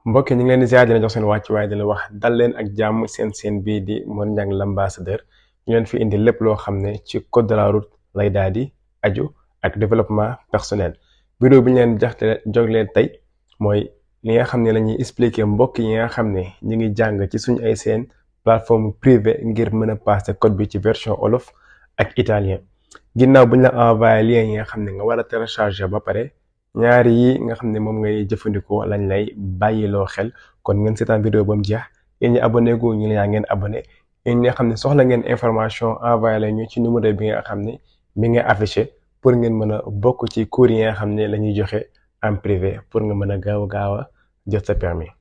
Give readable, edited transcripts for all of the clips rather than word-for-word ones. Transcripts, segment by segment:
mbokk yi ñu ngi leen di ziar dina jox seen wàccuwaay di la wax dal leen ak jàmm seen bii di Mor Niang l'ambassadeur ñu leen fi indi lépp loo xam ne ci code de la route lay daal di aju ak développement personnel. vidéo bi ñu leen jog leen tey mooy li nga xam ne la ñuy expliquer mbokk yi nga xam ne ñu ngi jàng ci suñu ay seen plateforme privée ngir mën a passer code bi ci version olof ak italien. ginnaaw bu ñu la envoyé lien yi nga xam ne nga war a télécharger ba pare. ñaari yi nga xam ne moom ngay jëfandikoo lañ lay bàyyiloo xel kon ngeen seetaan vidéo ba mu jeex yéen ñi abonné gu ñu yaa ngeen abonné yéen ñi nga xam ne soxla ngeen information envoyé la ñu ci numéro bi nga xam ne mi nga affiché pour ngeen mën a bokk ci cours yi nga xam ne la ñuy joxe en privé pour nga mën a gaaw a jot sa permis.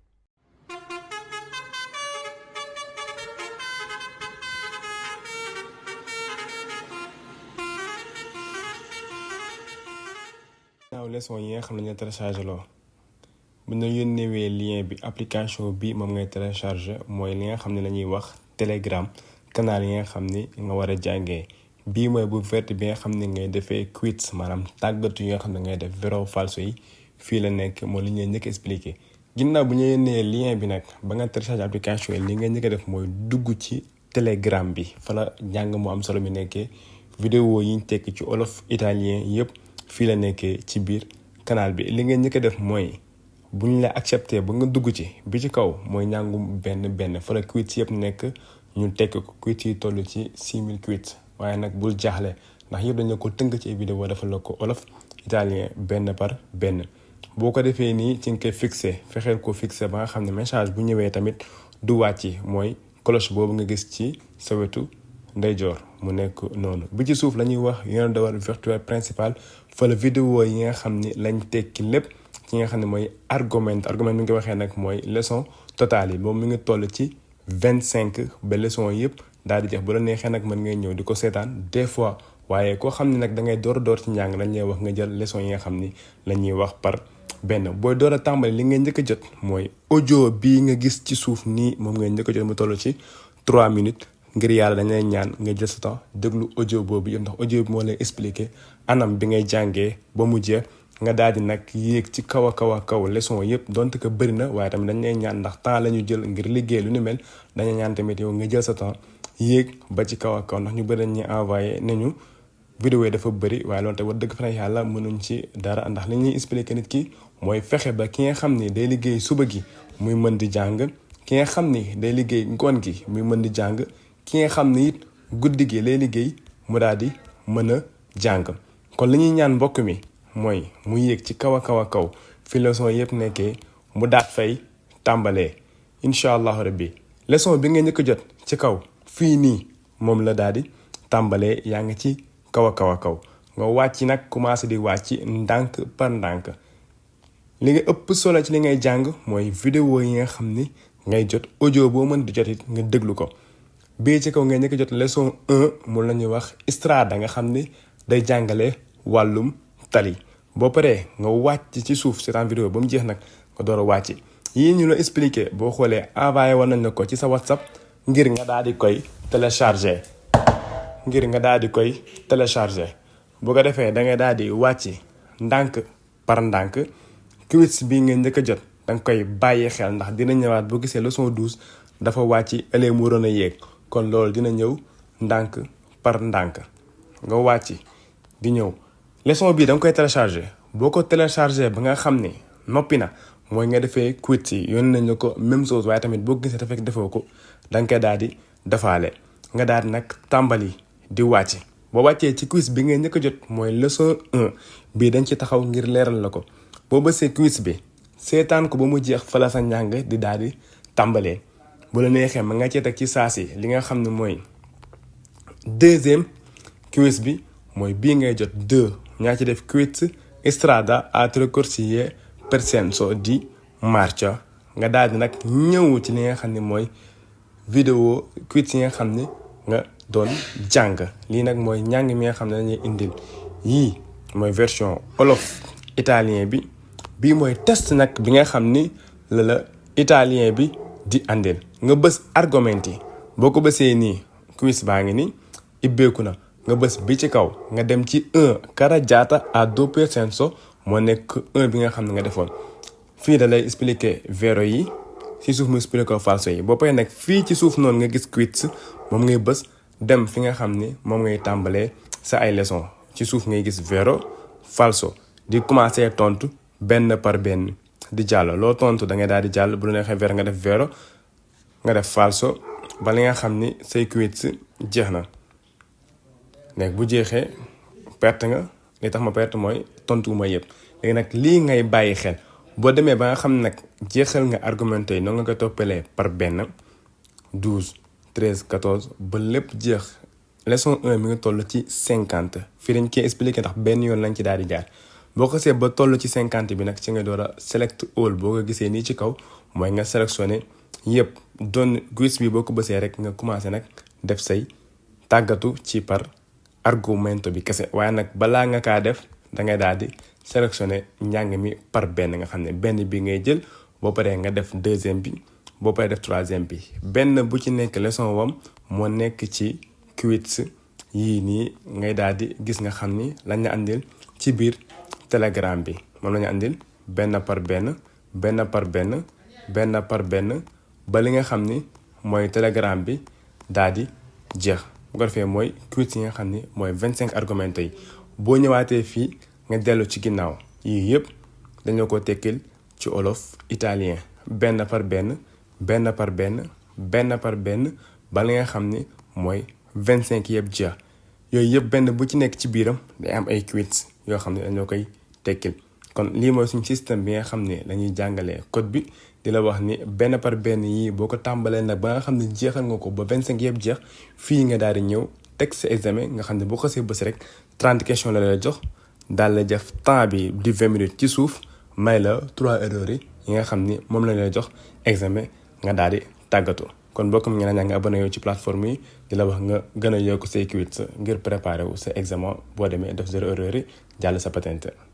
naaw leçon yi nga xam ne ñu téléchargé loo bu ñu yónnewee lien bi application bi moom ngay téléchargé mooy li nga xam ne la ñuy wax Telegram canal yi nga xam ni nga war a jàngee bii mooy bu verte bi nga xam ne ngay defee quiz maanaam tàggatu yi nga xam ne ngay def vero falso yi fii la nekk moo li ñuy njëkk expliqué. ginnaaw bu ñu yónnee lien bi nag ba nga téléchargé application yi li nga njëkk a def mooy dugg ci Telegram bi fa la jàng mu am solo mi nekkee vidéo yi ñu tekk ci olof italien yëpp. fii la nekkee ci biir canal bi li ngeen njëkk a def mooy bu ñu la accepté ba nga dugg ci bi ci kaw mooy njàngum benn fa la quiz yëpp nekk ñu tekk ko quiz yi toll ci 6000 quiz waaye nag bul jaaxle ndax yëpp dañ la ko tënk ci vidéo dafa la ko olof italien benn par benn. boo ko defee nii ci nga koy fixé fexeel ko fixé ba nga xam ne message bu ñëwee tamit du wàcc mooy cloche boobu nga gis ci sa wetu ndeyjoor mu nekk noonu bi ci suuf la ñuy wax yoon de war virtuel principal fa la vidéo yi nga xam ni lañ tekki lépp ci nga xam ne mooy argument mi ngi ko waxee nag mooy leçon totale yi boobu mi ngi toll ci 25 ba leçon yëpp daal di jeex bu la neexee nag mën ngay ñëw di ko seetaan des fois waaye koo xam ne nag da ngay door ci njàng dañ lay wax nga jël leçon yi nga xam ni la ñuy wax par benn booy door a tàmbali li ngay njëkk a jot mooy audio bii nga gis ci suuf nii moom ngay njëkk a jot mu toll ci 3 minutes ngir yàlla dañ lay ñaan nga jël sa temps déglu audio boobu yëpp ndax audio bi moo lay expliquer anam bi ngay jàngee ba mu jeex nga daal di nag yéeg ci kaw a kaw leçon yëpp donte ko bëri na waaye tamit dañ lay ñaan ndax temps la ñu jël ngir liggéey lu ni mel dañuy ñaan tamit yow nga jël sa temps yéeg ba ci kaw a kaw ndax ñu bëri dañuy envoyé nañu vidéo yi dafa bëri waaye loolu te wax dëgg fa ne yàlla mënuñ ci dara ndax li ñuy expliquer nit ki mooy fexe ba ki nga xam ni day liggéey suba gi muy mën di jàng ki nga xam ni day liggéey ngoon gi muy mën di jàng ki nga xam ni it guddi gi lay liggéey mu daal di mën a jàng kon li ñuy ñaan mbokk mi mooy mu yéeg ci kaw a kaw fi leçon yëpp nekkee mu daat fay tàmbalee incha allahu rabbi leçon bi nga njëkk jot ci kaw fii nii moom la daal di tàmbalee yaa ngi ci kaw a kaw nga wàcc nag commencé di wàcc ndànk par ndànk li nga ëpp solo ci li ngay jàng mooy vidéo yi nga xam ni ngay jot audio boo mën di jot it nga déglu ko bii ci kaw ngay njëkk jot leçon 1 mu la ñuy wax strada nga xam ni day jàngale wàllum tali boo paree nga wàcc ci suuf seetaan vidéo ba mu jeex nag nga door a wàcc yii ñu la expliqué boo xoolee envoyé woon nañ la ko ci sa WhatsApp ngir nga daal di koy téléchargé boo ko defee da ngay daal di wàcc ndànk par ndànk quiz bi nga njëkk a jot da nga koy bàyyi xel ndax dina ñëwaat boo gisee leçon 12 dafa wàcc ëllëg mu waroon a yéeg kon loolu dina ñëw ndànk par ndànk nga wàcc di ñëw leçon bii da nga koy téléchargé boo ko téléchargé ba nga xam ne noppi na mooy nga defee quiz yi yónnee nañ la ko même chose waaye tamit boo gisee dafa fekk defoo ko da nga koy daal di defaale nga daal di nag tàmbali di wàcc boo wàccee ci quiz bi nga njëkk a jot mooy leçon 1 bii dañ ci taxaw ngir leeral la ko boo bësee quiz bi seetaan ko ba mu jeex fa la sa njàng di daal di tàmbalee bu la neexee ma nga cee teg ci saasi li nga xam ne mooy deuxième quiz bi mooy bii ngay jot 2 ñaa ci def quiz strada a trascorsi percorso di marcia nga daal di nag ñëw ci li nga xam ne mooy vidéo quiz yi nga xam ne nga doon jàng lii nag mooy njàng mi nga xam ne dañuy indil yii mooy version olof italien bi bii mooy test nag bi nga xam ni la italien bi di andil nga bës argument yi boo ko bësee nii quiz baa ngi ni ibbeeku na nga bës bi ci kaw nga dem ci 1 carreggiata a doppio senso moo nekk 1 bi nga xam ne nga defoon fii da lay expliquer vero yi ci suuf mu expliquer ko falso yi boo paree nag fii ci suuf noonu nga gis quiz moom ngay bës dem fi nga xam ni moom ngay tàmbalee sa ay leçon ci suuf ngay gis vero falso di commencer tontu benn par benn di jàll loo tontu da ngay daal di jàll bu la neexee vero nga def vero nga def falso ba li nga xam ni say quiz jeex na léegi bu jeexee perte nga li tax ma perte mooy tontu ma yëpp léegi nag lii ngay bàyyi xel boo demee ba nga xam ne nag jeexal nga argumenté yi noonu nga koy toppalee par benn 12 13 14 ba lépp jeex leçon 1 mi ngi toll ci 50 fii dañ koy expliqué ndax benn yoon lañ ci daal di jaar boo ko see ba toll ci 50 bi nag ci nga door a select all boo ko gisee nii ci kaw mooy nga sélectionné yëpp doon quiz bi boo ko bësee rek nga commencé nag def say tàggatu ci par argumento bi kese waaye nag balaa nga kaa def da ngay daal di sélectionné njàng mi par benn nga xam ne benn bi ngay jël boo paree nga def deuxième bi boo paree def troisième bi benn bu ci nekk leçon wam moo nekk ci quiz yii nii ngay daal di gis nga xam ni lañ la andil ci biir telegram bi moom la ñu andil benn par benn benn par benn benn par benn ba li nga xam ni mooy telegram bi daal di jeex bu ko defee mooy quiz yi nga xam ni mooy 25 arguments yi boo ñëwaatee fii nga dellu ci ginnaaw yii yëpp dañoo ko tekkil ci olof italien benn par benn benn par benn benn par benn ba li nga xam ni mooy 25 yëpp jeex yooyu yëpp benn bu ci nekk ci biiram day am ay quiz yoo xam ne dañoo koy tekkil kon lii mooy suñu système bi nga xam ne dañuy jàngalee code bi di la wax ni benn par benn yii boo ko tàmbalee nag ba nga xam ne jeexal nga ko ba 25 yëpp jeex fii nga daal di ñëw teg sa examen nga xam ne boo xasee bës rek 30 questions la lay jox daal la def temps bi di 20 minutes ci suuf may la 3 erreurs yi nga xam ni moom la lay jox examen nga daal di tàggatu kon mbokk mi ngeen nga abonné yow ci plateforme yi di la wax nga gën a yokk say quiz ngir préparer wu sa examen boo demee def 0 erreur yi jàll sa patente.